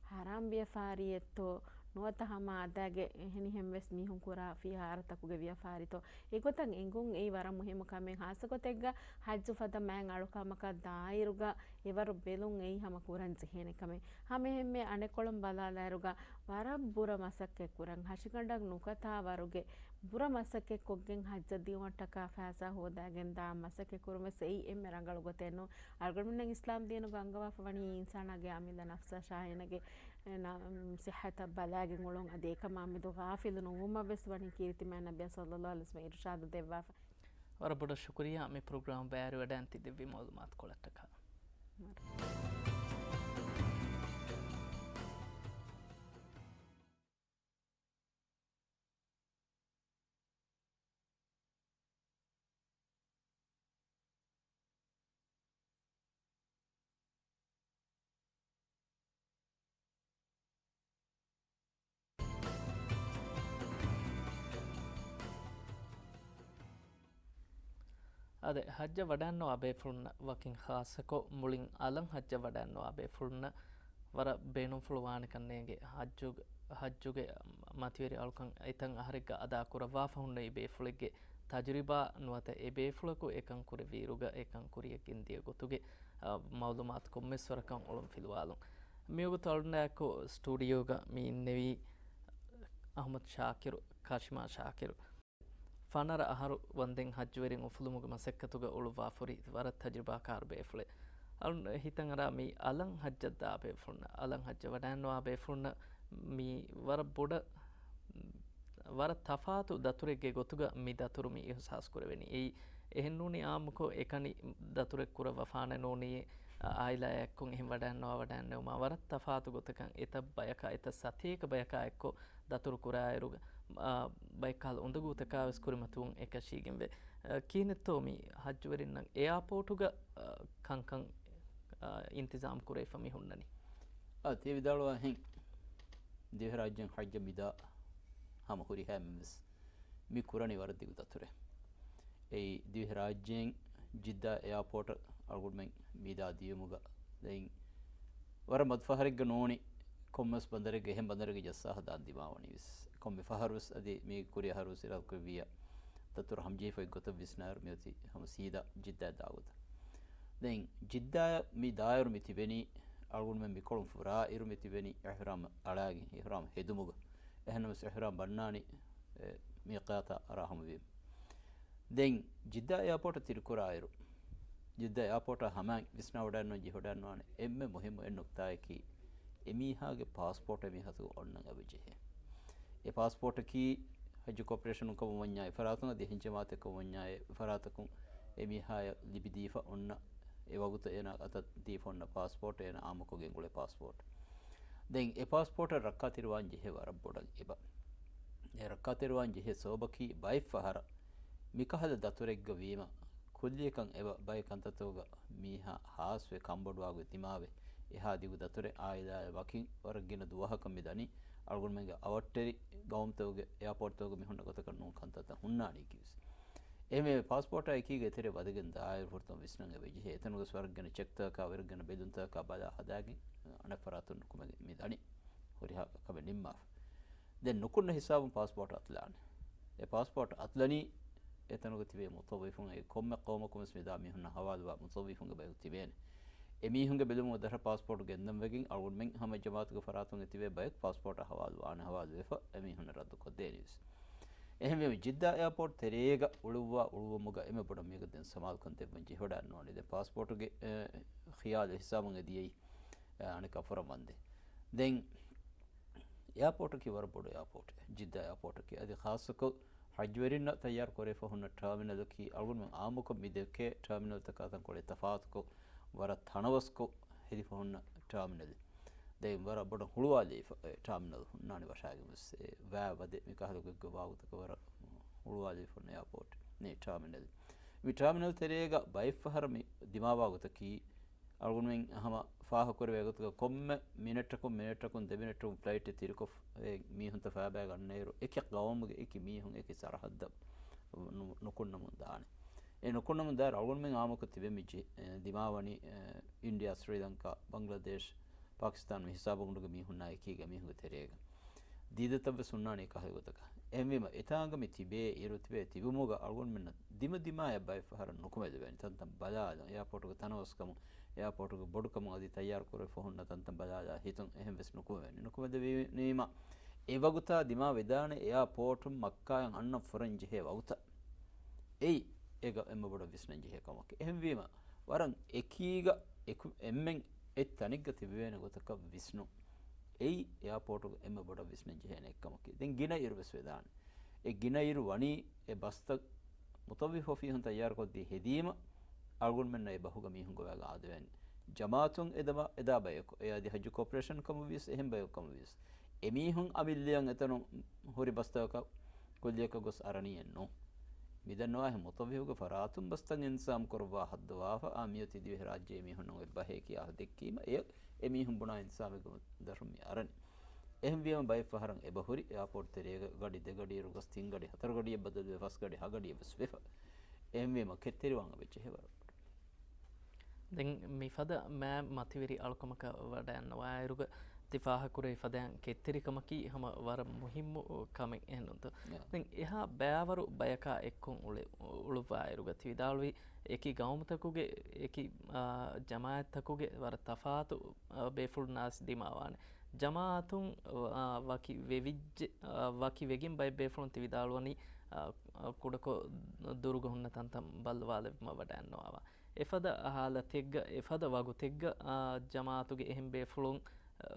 ޙަރާމް ވިޔަފާރިއެއްތޯ؟ ނުވަތަ ހަމަ އަދާގެ އެހެނިހެން ވެސް މީހުން ކުރާ ފިހާރަތަކުގެ ވިޔަފާރިތޯ؟ އެގޮތަށް އެނގުން އެއީ ވަރަށް މުހިއްމު ކަމެއް. ޚާއްޞަގޮތެއްގަ ޙައްޖު ފަދަ މާތް އަޅުކަމަކަށް ދާއިރުގަ އެވަރު ބެލުން އެއީ ހަމަ ކުރަން ޖެހޭނެ ކަމެއް. ހަމައެހެންމެ އަނެއްކޮޅުން ބަލާލާއިރުގަ ވަރަށް ބުރަ މަސައްކަތް ކުރަން، ހަށިގަނޑަށް ނުކަތާ ވަރުގެ ބުރަ މަސައްކަތް ކޮށްގެން ޙައްޖަށް ދިއުމަށްޓަކާ ފައިސާ ހޯދާގެން ދާން މަސައްކަތް ކުރުމަށް އެއީ އެންމެ ރަނގަޅު ގޮތެއް ނޫން. އަޅުގަނޑުމެންނަށް އިސްލާމް ދީނުގަ އަންގަވާފަ ވަނީ އިންސާނާގެ އަމިއްލަ ނަފްސާ ޝާހީނަގެ، އެ، ނަ-، ސިއްހަތަށް ބަލާގެން އުޅުން. އަދި އެކަމާ މެދު ޣާފިލު ނުވުމަށް ވެސް ވަނީ ކީރިތި މާތް ނަބިއްޔާ ޞައްލައްލާހު ޢަލައިހި ވަސައްލަމަ އިރުޝާދު ދެއްވާފަ. ވަރަށް ބޮޑަށް ޝުކުރިއްޔާ މި ޕްރޮގްރާމް ބައިވެރިވެވަޑައިގެން ތި ދެއްވި މަޢުލޫމާތުކޮޅަށްޓަކާ. އާދެ، ޙައްޖަށް ވަޑައިންނަވާ ބޭފުޅުންނަށް ވަކިން ޚާއްޞަކޮށް، މުޅިން އަލަށް ޙައްޖަށް ވަޑައިންނަވާ ބޭފުޅުންނަށް ވަރަށް ބޭނުންފުޅު ވާނެކަން ނޭނގެ. ޙައްޖު-، ޙައްޖުގެ މަތިވެރި އަޅުކަން އެތައް އަހަރެއްގަ އަދާކުރައްވާފަ ހުންނެވި ބޭފުޅެއްގެ ތަޖުރިބާ ނުވަތަ އެ ބޭފުޅަކު އެކަން ކުރެއްވިއިރުގަ އެކަން ކުރިޔަށް ގެންދިޔަ ގޮތުގެ، އަ، މަޢުލޫމާތު ކޮންމެސް ވަރަކަށް އޮޅުން ފިލުވާލުން. މިވަގުތު އަޅުގަނޑާއެކު ސްޓޫޑިއޯގަ މި އިންނެވީ އަޙްމަދު ޝާކިރު، ކާޝިމާ ޝާކިރު. ފަނަރަ އަހަރު ވަންދެން ހައްޖުވެރިން އުފުލުމުގެ މަސައްކަތުގަ އުޅުއްވާފަ ހުރި ވަރަށް ތަޖުރިބާކާރު ބޭފުޅެއް. އަޅުން ހިތަށް އަރާ މި އަލަށް ހައްޖަށް ދާ ބޭފުޅުންނަށް، އަލަށް ހައްޖަށް ވަޑައިންނަވާ ބޭފުޅުންނަށް މި ވަރަށް ބޮޑަށް، ވަރަށް ތަފާތު ދަތުރެއްގެ ގޮތުގަ މި ދަތުރު މި އިހުސާސް ކުރެވެނީ. އެއީ އެހެންނޫނީ އާއްމުކޮށް އެކަނި ދަތުރެއް ކުރައްވަފާނެ ނޫނީ، އާއިލާއާ އެއްކޮށް އެހެން ވަޑައިންނަވާ ވަޑައިންނެވުމާ ވަރަށް ތަފާތު ގޮތަކަށް އެތައް ބަޔަކާ އެތައް ސަތޭކަ ބަޔަކާ އެއްކޮށް ދަތުރު ކުރާއިރު، އާ، ބައެއްކަހަލަ އުނދަގޫތަކާވެސް ކުރިމަތިވުން އެކަށީގެންވޭ. އަ، ކިހިނެއްތޯ މި ހައްޖުވެރިންނަށް އެއާޕޯޓުގަ، އަ، ކަންކަން، އަ، އިންތިޒާމް ކުރެވިފަ މި ހުންނަނީ؟ އާ، ތި ވިދާޅުވާހެން ދިވެހިރާއްޖޭން ހައްޖަށް މިދާ ހަމަ ހުރިހާ އެންމެންވެސް މި ކުރަނީ ވަރަށް ދިގު ދަތުރެއް. އެއީ ދިވެހިރާއްޖޭން ޖިއްދާ އެއާޕޯޓަށް އަޅުގަނޑުމެން މިދާ ދިޔުމުގަ ދެން ވަރަށް މަދު ފަހަރެއްގަ ނޫނީ، ކޮންމެސް ބަނދަރެއްގަ އެހެން ބަނދަރެއްގަ ޖައްސާ ހަދާން ދިމާވަނީވެސް. ކޮންމެ ފަހަރުވެސް އަދި މީގެ ކުރި އަހަރުވެސް އިރާދަކުރެއްވިއްޔާ، ދަތުރު ހަމަޖެހިފައި ގޮތަށް ވިސްނާއިރު މިއޮތީ ހަމަ ސީދާ ޖިއްދާއަށް ދާ ގޮތަށް. ދެން ޖިއްދާއަށް މި ދާއިރު މި ތިބެނީ، އަޅުގަނޑުމެން މިކޮޅުން ފުރާ އިރު މި ތިބެނީ އިޙްރާމް އަޅާގެން، އިޙްރާމް ހެދުމުގަ. އެހެންނަމަވެސް އިޙްރާމް ބަންނާނީ، އެ، މީޤާތާ އަރާ ހަމަވީމަ. ދެން ޖިއްދާ އެއާޕޯޓަށް ތިރިކުރާއިރު، ޖިއްދާ އެއާޕޯޓާ ހަމައިން ވިސްނާވަޑައިގަންނަވަން ޖެހިވަޑައިގަންނަވާނެ އެންމެ މުހިއްމު އެއް ނުކްތާއަކީ، އެމީހާގެ ޕާސްޕޯޓް އެމީހާ އޮންނަން އެބަޖެހޭ. އެ ޕާސްޕޯޓަކީ ހައްޖު ކޯޕަރޭޝަނުން ކަމަށް ވަންޏާ އެ ފަރާތުން އަދި އެހެން ޖަމާއަތެއް ކަމަށް ވަންޏާ އެ ފަރާތަކުން އެމީހާޔަށް ލިބިދީފަ އޮންނަ އެ ވަގުތު އޭނާ އަތަށް ދީފަ އޮންނަ ޕާސްޕޯޓް އޭނާ އާއްމުކޮށްގެން އުޅޭ ޕާސްޕޯޓް. ދެން އެ ޕާސްޕޯޓަށް ރައްކާތެރިވާން ޖެހޭ ވަރަށް ބޮޑަށް އެބަ. އެ ރައްކާތެރިވާން ޖެހޭ ސަބަބަކީ ބައެއް ފަހަރަށް މިކަހަލަ ދަތުރެއްގަ ވީމަ، ކުއްލިއަކަށް އެބަ ބައެއް ކަންތައްތަކުގަ މީހާ ހާސްވެ ކަންބޮޑުވާގޮތް ދިމާވެ، އެހާ ދިގު ދަތުރެއް އާއިލާއަށް ވަކިން ވަރަށް ގިނަ ދުވަހަކަށް މި ދަނީ. އަޅުގަނޑުމެންގެ އަވަށްޓެރި ގައުމުތަކުގެ އެއާޕޯޓްތަކުގަ މި ހުންނަ ގޮތަކަށް ނޫން ކަންތައްތައް ހުންނާނީ ކީވެސް. އެހެންވެ ޕާސްޕޯޓާ އެކީގަ އެތެރެ ވަދެގެން ދާއިރު ފުރަތަމަ ވިސްނަން އެބަޖެހޭ. އެތަނުގަސް ވަރަށް ގިނަ ޗެކްތަކާ ވަރަށް ގިނަ ބެލުންތަކާ ބަލާ ހަދާގެން އަނެއް ފަރާތުން ނުކުމެގެން މި ދަނީ. ހުރިހާ ކަމެއް ނިންމާފަ. ދެން ނުކުންނަ ހިސާބުން ޕާސްޕޯޓް އަތުލާނެ. އެ ޕާސްޕޯޓް އަތުލަނީ އެތަނުގަ ތިބޭ މުތައްވިފުން، އެ ކޮންމެ ޤައުމަކުން ވެސް މިދާ މީހުންނަށް ހަވާލުވާ މުތައްވިފުންގެ ބަޔަކު ތިބޭނެ. އެމީހުންގެ ބެލުމުގެ ދަށަށް ޕާސްޕޯޓް ގެންދަން ވެގެން އަޅުގަނޑުމެން ހަމަ ޖަމާއަތުގެ ފަރާތުން ތިބޭ ބަޔަކު ޕާސްޕޯޓަށް ހަވާލުވާނެ، ހަވާލުވެފަ އެމީހުންނަށް ރައްދު ކޮށްދޭނެވެސް. އެހެންވީމަ ޖިއްދާ އެއާޕޯޓް ތެރޭގަ އުޅުއްވާ އުޅުއްވުމުގަ އެންމެ ބޮޑަށް މީގަ ދެން ސަމާލުކަން ދެއްވަން ޖެހިވަޑައިގަންނަވާނެ. ދެން ޕާސްޕޯޓުގެ، އެ، ޚިޔާލު ހިސާބުން އެ ދިޔައީ، އެ، އަނެއްކާ ފުރަން ވަންދެން. ދެން އެއާޕޯޓަކީ ވަރަށް ބޮޑު އެއާޕޯޓެއް. ޖިއްދާ އެއާޕޯޓަކީ އަދި ޚާއްޞަކޮށް ހައްޖުވެރިންނަށް ތައްޔާރު ކުރެވިފަ ހުންނަ ޓާމިނަލަކީ އަޅުގަނޑުމެން އާއްމުކޮށް މި ދެކޭ ޓާމިނަލްތަކާ ތަންކޮޅެއް ތަފާތުކޮށް، ވަރަށް ތަނަވަސްކޮށް ހެދިފަ ހުންނަ ޓާމިނަލެއް. ދެން ވަރަށް ބޮޑަށް ހުޅުވާލެވިފަ، އެ، ޓާމިނަލް ހުންނާނެ ވަށާގެން ވެސް، އެ، ވައި ވަދެ މި ކަހަލަ ގޮތްގަ ވާގޮތަކަށް ވަރަށް ހުޅުވާލެވިފަ ހުންނަ އެއާޕޯޓް ނެތް ޓާމިނަލް. މި ޓާމިނަލް ތެރޭގަ ބައެއްފަހަރަށް މި ދިމާވާ ގޮތަކީ، އަޅުގަނޑުމެން ހަމަ ފާހަގަކުރެވޭ ގޮތުގަ ކޮންމެ މިނެޓަކުން، މިނެޓަކުން، ދެ މިނެޓަކުން ފްލައިޓެއް ތިރިކޮށް، އެ މީހުންތައް ފައިބައި ގަންނައިރު، އެކި ގައުމުގެ އެކި މީހުން އެކި ސަރަހައްދަށް ނު-، ނުކުންނަމުން ދާނެ. އެ ނުކުންނަމުން ދާއިރު އަޅުގަނޑުމެން އާއްމުކޮށް ތިބެމި ޖެ-، އެ، ދިމާވަނީ، އެ، އިންޑިއާ، ސްރީލަންކާ، ބަންގްލަދޭޝް، ޕާކިސްތާން މި ހިސާބުގަނޑުގެ މީހުންނާ އެކީގެ މީހުންގެ ތެރޭގަ. ދީދަތައްވެސް ހުންނާނީ ކަހަލަ ގޮތަކަށް. އެހެންވީމަ، އެތާނގަ މި ތިބޭ އިރު ތިބޭ ތިބުމުގަ އަޅުގަނޑުމެންނަށް ދިމަ ދިމާޔަށް ބައެއް ފަހަރަށް ނުކުމެލެވޭނެ. ތަންތަން ބަލާލަން، އެއާޕޯޓުގެ ތަނަވަސްކަމުން، އެއާޕޯޓުގެ ބޮޑުކަމުން އަދި ތައްޔާރު ކުރެވިފަ ހުންނަ ތަންތަން ބަލާލާ ހިތުން އެހެން ވެސް ނުކުމެވޭނެ. ނުކުމެލެވީމަ، އެ ވަގުތާ ދިމާ ވެދާނެ އެއާޕޯޓުން މައްކާއަށް އަންނަން ފުރަން ޖެހޭ ވަގުތަށް. އެއީ އޭގަ އެންމެ ބޮޑަށް ވިސްނަން ޖެހޭ ކަމަކީ. އެހެންވީމަ، ވަރަށް އެކީގަ އެކު-، އެންމެން އެއް ތަނެއްގަ ތިބެވޭނެ ގޮތަކަށް ވިސްނުން. އެއީ އެއާޕޯޓުގަ އެންމެ ބޮޑަށް ވިސްނަން ޖެހޭނެ އެއްކަމަކީ. ދެން ގިނަ އިރު ވެސް ވެދާނެ. އެ ގިނަ އިރު ވަނީ އެ ބަސްތައް މުތައްވިފް އޮފީހުން ތައްޔާރުކޮށްދީ ހެދީމަ، އަޅުގަނޑުމެންނަށް އެ ބަހުގަ މީހުން ގޮވާގެން އާދެވޭނެ. ޖަމާއަތުން އެދަމާ އެދާ ބަޔަކު، އެ އަދި ހައްޖު ކޯޕަރޭޝަން ކަމަށް ވިޔަސް، އެހެން ބަޔަކު ކަމަށް ވިޔަސް، އެމީހުން އަމިއްލައަށް އެތަނުން ހުރި ބަސްތަކަކަށް ކުއްލިއަކަށް ގޮސް އަރަނީއެއް ނޫން. މިދަންނަވާހެން މުތައްވިފްގެ ފަރާތުން ބަސްތައް އިންތިޒާމް ކުރައްވާ ހައްދަވާފަ، އާ މިއޮތީ ދިވެހިރާއްޖެ އެމީހުންނަށް އޮތް ބަހޭ ކިޔާފަ ދެއްކީމަ، އެ އެމީހުން ބުނާ އިންތިޒާމެއްގެ ދަށުން މި އަރަނީ. އެހެންވީމަ ބައެއް ފަހަރަށް އެބަހުރި އެއާޕޯޓް ތެރޭގަ ގަޑި ދެގަޑިއިރު ގޮސް ތިން ގަޑި ހަތަރު ގަޑިއަށް ބަދަލުވެ ފަސް ގަޑި ހަ ގަޑިއެއް ވެސް ވެފަ. އެހެންވީމަ ކެތްތެރިވާން އެބަޖެހޭ ވަރަށް. ދެން މިފަދަ މާތް މަތިވެރި އަޅުކަމަކަށް ވަޑައިގަންނަވާއިރުގަ ތި ފާހަގަކުރެވި ފަދައިން ކެތްތެރިކަމަކީ ހަމަ ވަރަށް މުހިއްމު ކަމެއް އެހެންނުންތަ؟ ޔާ. ދެން އެހާ ބައިވަރު ބަޔަކާ އެއްކޮށް އުޅެ-، އުޅުއްވާއިރުގަ ތި ވިދާޅުވީ އެކި ގައުމުތަކުގެ އެކި، އާ، ޖަމާއަތްތަކުގެ ވަރަށް ތަފާތު، އާ، ބޭފުޅުންނާސް ދިމާވާނެ. ޖަމާއަތުން، އާ، ވަކި ވެވިއްޖެ-، އާ، ވަކި ވެގެން ބައެއް ބޭފުޅުން ތި ވިދާޅުވަނީ، އާ، ކުޑަކޮށް ދުރުގަ ހުންނަ ތަންތަން ބައްލަވާލެވުމަށް ވަޑައިންނަވާ. އެފަދަ ހާލަތެއްގަ، އެފަދަ ވަގުތެއްގަ، އާ، ޖަމާއަތުގެ އެހެން ބޭފުޅުން، އާ،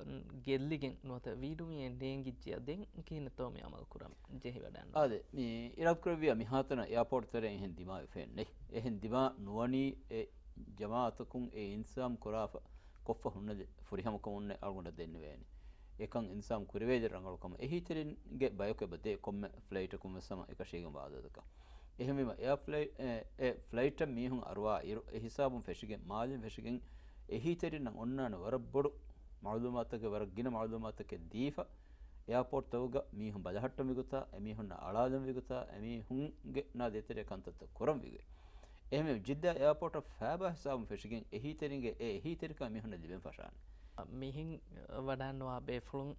ގެއްލިގެން ނުވަތަ ވީޑުމިއެއް ނޭނގިއްޖެޔާ ދެން ކިހިނެއްތޯ މި އަމަލު ކުރަން ޖެހިވަޑައިންނަވާ؟ އާދެ، މި އިރާދަކުރެއްވިޔާ މިހާތަނަށް އެއާޕޯޓް ތެރެއިން އެހެން ދިމާވެފައެއް ނެތް. އެހެން ދިމާ ނުވަނީ އެ ޖަމާއަތަކުން އެ އިންތިޒާމް ކުރާފަ ކޮށްފަ ހުންނަ ފުރިހަމަކަމުންނެއް އަޅުގަނޑަށް ދެންނެވޭނެ. އެކަން އިންތިޒާމް ކުރެވޭ ރަނގަޅު ކަމަށް. އެހީތެރިންގެ ބަޔަކު އެބަ ދޭ ކޮންމެ ފްލައިޓަކުން ވެސް ހަމަ އެކަށީގެންވާ އަދަދަކަށް. އެހެންވީމަ އެއާ ފްލައިޓް، އެ، އެ ފްލައިޓަށް މީހުން އަރުވާ އިރު، އެ ހިސާބުން ފެށިގެން، މާލެން ފެށިގެން، އެހީތެރިންނަށް އޮންނާނެ ވަރަށް ބޮޑު މައުލޫމާތުތަކެއް، ވަރަށް ގިނަ މައުލޫމާތުތަކެއް ދީފަ، އެއާޕޯޓްތަކުގަ މީހުން ބަލަހައްޓަން ވިގޮތާ، އެމީހުންނަށް އަޅާލަން ވިގޮތާ، އެމީހުންގެ ނާ ދޭތެރޭ ކަންތައްތައް ކުރަން ވިގޮތް. އެހެންވެ، ޖިއްދާ އެއާޕޯޓަށް ފައިބާ ހިސާބުން ފެށިގެން އެހީތެރިންގެ އެ އެހީތެރިކަން އެމީހުންނަށް ލިބެން ފަށާނެ. މިހެން ވަޑައިންނަވާ ބޭފުޅުން،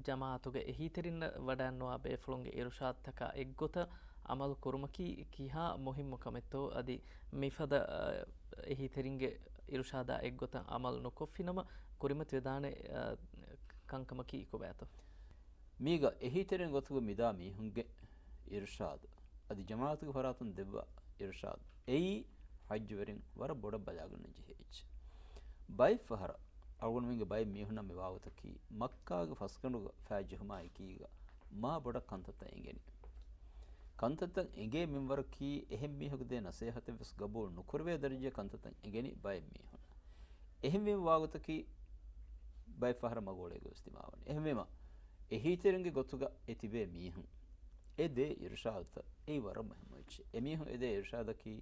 ޖަމާއަތުގެ އެހީތެރިންނަށް ވަޑައިންނަވާ ބޭފުޅުންގެ އިރުޝާދުތަކާ އެއްގޮތަށް އަމަލު ކުރުމަކީ ކިހާ މުހިއްމު ކަމެއްތޯ، އަދި މިފަދަ، އަ، އެހީތެރިންގެ އިރުޝާދާ އެއްގޮތަށް އަމަލު ނުކޮށްފިނަމަ ކުރިމަތިވެދާނެ، އަ، ކަންކަމަކީ ކޮބާތޯ؟ މީގަ އެހީތެރިން ގޮތުގަ މިދާ މީހުންގެ އިރުޝާދު، އަދި ޖަމާއަތުގެ ފަރާތުން ދެއްވާ އިރުޝާދު، އެއީ ޙައްޖުވެރިން ވަރަށް ބޮޑަށް ބަލާގަންނަން ޖެހޭ އެއްޗެއް. ބައެއް ފަހަރަށް އަޅުގަނޑުމެންގެ ބައެއް މީހުންނަށް މި ވާގޮތަކީ، މައްކާގެ ފަސްގަނޑުގަ ފައި ޖެހުމާ އެކީގަ މާ ބޮޑަށް ކަންތައްތައް އެނގެނީ. ކަންތައްތައް އެނގޭ މިންވަރަކީ، އެހެން މީހަކު ދޭ ނަސޭހަތެއް ވެސް ގަބޫލު ނުކުރެވޭ ދަރަޖައިގެ ކަންތައްތައް އެނގެނީ ބައެއް މީހުންނަށް. އެހެންވީމަ ވާގޮތަކީ، ބައެއް ފަހަރަށް މަގު އުޅޭ ގޮތް ވެސް ދިމާވަނީ. އެހެންވީމަ، އެހީތެރިންގެ ގޮތުގަ އެ ތިބޭ މީހުން އެ ދޭ އިރުޝާދުތައް އެއީ ވަރަށް މުހިއްމު އެއްޗެއް. އެމީހުން އެ ދޭ އިރުޝާދަކީ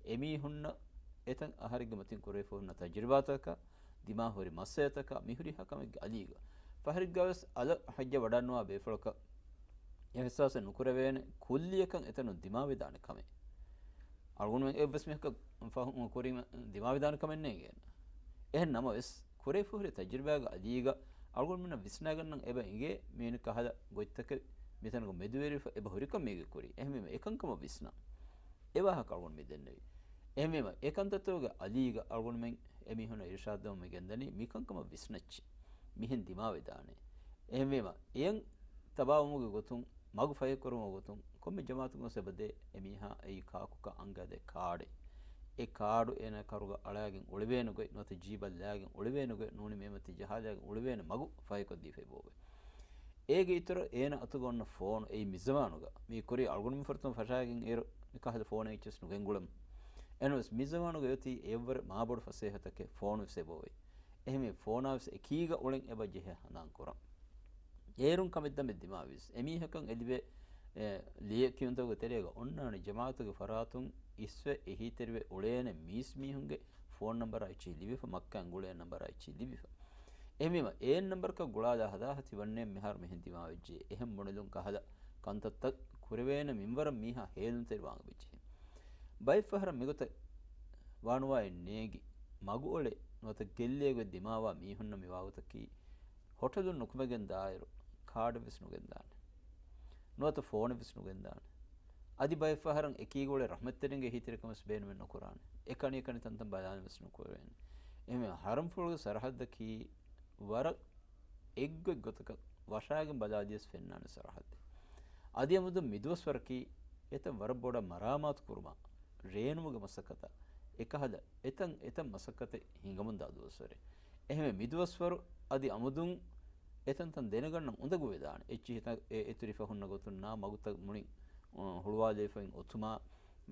އެމީހުންނަށް އެތައް އަހަރެއްގެ މަތިން ކުރެވިފަ ހުންނަ ތަޖުރިބާތަކަށް، ދިމާ ހުރި މައްސަލަތަކަށް، މިހުރިހާ ކަމެއްގެ އަލީގަ ފަހަރެއްގަ ވެސް އަލަށް ޙައްޖަށް ވަޑައިންނަވާ ބޭފުޅަކަށް އެހްސާސެއް ނުކުރެވޭނެ ކުއްލިއަކަށް އެތަނުން ދިމާވެދާނެ ކަމެއް. އަޅުގަނޑުމެން އެއްވެސް މީހަކަށް ފަހުން ކުރީމަ ދިމާވެދާނެ ކަމެއް ނޭނގޭނެ. އެހެން ނަމަވެސް، ކުރެވިފަ ހުރި ތަޖުރިބާގެ އަލީގަ އަޅުގަނޑުމެންނަށް ވިސްނާގަންނަން އެބަ އިނގޭ މިވެނި ކަހަލަ ގޮތްތަކެއް މިތަނުގަ މެދުވެރިވެފަ އެބަ ހުރިކަން މީގެ ކުރީ. އެހެންވީމަ އެކަންކަމަށް ވިސްނާ. އެ ވާހަކަ އަޅުގަނޑު މި ދެންނެވީ. އެހެންވީމަ އެ ކަންތައްތަކުގެ އަލީގަ އަޅުގަނޑުމެން އެމީހުންނަށް އިރުޝާދު ދެމުން މި ގެންދަނީ މިކަންކަމަށް ވިސްނައްޗޭ. މިހެން ދިމާވެދާނެ. އެހެންވީމަ އެޔަށް ތަބާވުމުގެ ގޮތުން، މަގު ފަހިކުރުމުގެ ގޮތުން ކޮންމެ ޖަމާއަތުން ވެސް އެބަދޭ އެމީހާ އެއީ ކާކުކަށް އަންގާދޭ ކާޑެއް. އެ ކާޑު އޭނާ ކަރުގަ އަޅާގެން އުޅެވޭނެ ގޮތް ނުވަތަ ޖީބަށް ލާގެން އުޅެވޭނެ ގޮތް ނޫނީ މޭމަތި ޖަހާލާގެން އުޅެވޭނެ މަގު ފަހިކޮށްދީފައި ބޯވޭ. އޭގެ އިތުރަށް އޭނާ އަތުގަ އޮންނަ ފޯނު އެއީ މިޒަމާނުގަ މި ކުރީ އަޅުގަނޑުމެން ފުރަތަމަ ފަށާގެން އިރު މިކަހަލަ ފޯނެއް އެއްޗެސް ނުގެންގުޅެމު. އެހެނަސް މިޒަމާނުގަ އޮތީ އެއަށްވުރެ މާބޮޑު ފަސޭހަތަކެއް ފޯނު ވެސް އެބޯވޭ. އެހެންވެ ފޯނާ ވެސް އެކީގަ އުޅެން އެބަ ޖެހޭ ހަނދާން ކުރަން. އޭރުން ކަމެއް ދަމެއް ދިމާވީސް އެމީހަކަށް އެ ލިބޭ، އެ، ލިޔެ ކިޔުންތަކުގެ ތެރޭގަ އޮންނާނެ ޖަމާއަތުގެ ފަރާތުން އިސްވެ އެހީތެރިވެ އުޅޭނެ މީސް މީހުންގެ ފޯން ނަންބަރާ އެއްޗިހި ލިބިފަ، މައްކާއިން ގުޅޭ ނަންބަރާ އެއްޗިހި ލިބިފަ. އެހެންވީމަ، އޭން ނަންބަރަކަށް ގުޅާލާ ހަދާހަތި ވަންނޭ މިހާރު މިހެން ދިމާވެއްޖެ. އެހެން ބުނެލުން ކަހަލަ ކަންތައްތައް ކުރެވޭނެ މިންވަރަށް މީހާ ހޭލުންތެރިވާން އެބަޖެހޭ. ބައެއް ފަހަރަށް މިގޮތަށް ވާނުވާއެއް ނޭނގި، މަގުއޮޅެ ނުވަތަ ގެއްލޭގޮތް ދިމާވާ މީހުންނަށް މިވާގޮތަކީ، ހޮޓަލުން ނުކުމެގެން ދާއިރު ކާޑެއް ވެސް ނުގެންދާނެ. ނުވަތަ ފޯނެއް ވެސް ނުގެންދާނެ. އަދި ބައެއް ފަހަރަށް އެކީގަ އުޅޭ ރަޙްމަތްތެރިންގެ އެހީތެރިކަން ވެސް ބޭނުމެއް ނުކުރާނެ. އެކަނި އެކަނި ތަންތަން ބަލާނެ ވެސް ނުކުރެވޭނެ. އެހެންވެ، ޙަރަމްފުޅުގެ ސަރަޙައްދަކީ ވަރަށް އެއްގޮތް ގޮތަކަށް ވަށާގެން ބަލާލިޔަސް ފެންނާނެ ސަރަޙައްދެއް. އަދި އަމުދުން މިދުވަސްވަރަކީ އެތައް ވަރަށް ބޮޑަށް މަރާމާތު ކުރުމާ، ރޭނުމުގެ މަސައްކަތާ، އެކަހަލަ އެތަން އެތަން މަސައްކަތެއް ހިނގަމުންދާ ދުވަސްވަރެއް. އެހެންވެ، މިދުވަސްވަރު އަދި އަމުދުން އެތަންތަން ދެނެގަންނަން އުނދަގޫވެދާނެ. އެއްޗިހިތައް އެ އެތުރިފަ ހުންނަ ގޮތުންނާ މަގުތައް މުޅިން، އަ، ހުޅުވާލެވިފައި އޮތުމާ،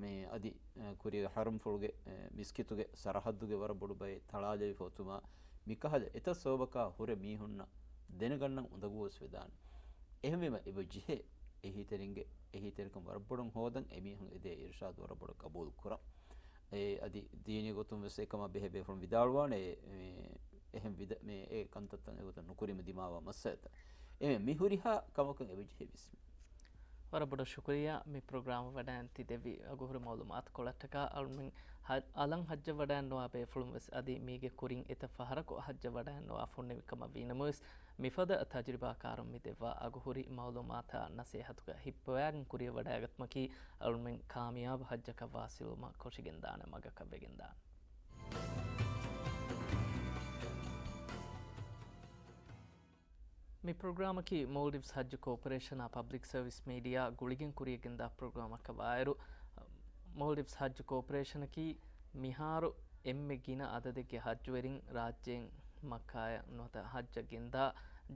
މި އަދި، އަ، ކުރިއަށް ޙަރަމްފުޅުގެ، އަ، މިސްކިތުގެ ސަރަޙައްދުގެ ވަރަށް ބޮޑު ބައެއް ތަޅާލެވިފަ އޮތުމާ، މިކަހަލަ އެތައް ސަބަބަކާ ހުރެ މީހުންނަށް ދެނެގަންނަން އުނދަގޫވެސް ވެދާނެ. އެހެންވީމަ، އެބަ ޖެހޭ އެހީތެރިންގެ އެހީތެރިކަން ވަރަށް ބޮޑަށް ހޯދަން، އެމީހުން އެދޭ އިރުޝާދު ވަރަށް ބޮޑަށް ގަބޫލު ކުރަން. އެ އަދި ދީނީ ގޮތުން ވެސް އެކަމާ ބެހޭ ބޭފުޅުން ވިދާޅުވާނެ، އެ، އެހެން ވިދ-، މި އެ ކަންތައްތައް އެގޮތަށް ނުކުރީމަ ދިމާވާ މައްސަލަތައް. އެ މި ހުރިހާ ކަމަކަށް އެބަޖެހޭ ވިސްނުން. ވަރަށް ބޮޑަށް ޝުކުރިއްޔާ މި ޕްރޮގްރާމަށް ވަޑައިން ތި ދެއްވި އަގުހުރި މައުލޫމާތުކޮޅަށްޓަކާ. އަޅުމެން ހަ-، އަލަށް ޙައްޖަށް ވަޑައިންނަވާ ބޭފުޅުން ވެސް އަދި މީގެ ކުރިން އެތައް ފަހަރަކު ޙައްޖަށް ވަޑައިންނަވާ ފުންނެވި ކަމަށް ވީނަމަވެސް، މިފަދަ ތަޖުރިބާކާރުން މި ދެއްވާ އަގުހުރި މައުލޫމާތާ ނަސޭހަތުގަ ހިއްޕަވާގެން ކުރިއަށް ވަޑައިގަތުމަކީ އަޅުމެން ކާމިޔާބު ޙައްޖަކަށް ވާސިލުވުމަށް ކޮށިގެންދާނެ މަގަކަށް ވެގެންދާނެ. މި ޕްރޮގްރާމަކީ މޯލްޑިވްސް ހައްޖު ކޯޕަރޭޝަނާ ޕަބްލިކް ސަރވިސް މީޑިއާ ގުޅިގެން ކުރިޔަށްގެންދާ ޕްރޮގްރާމަކަށް ވާއިރު، މޯލްޑިވްސް ހައްޖު ކޯޕަރޭޝަނަކީ މިހާރު އެންމެ ގިނަ އަދަދެއްގެ ހައްޖުވެރިން ރާއްޖޭން މައްކާއަށް ނުވަތަ ހައްޖަށް ގެންދާ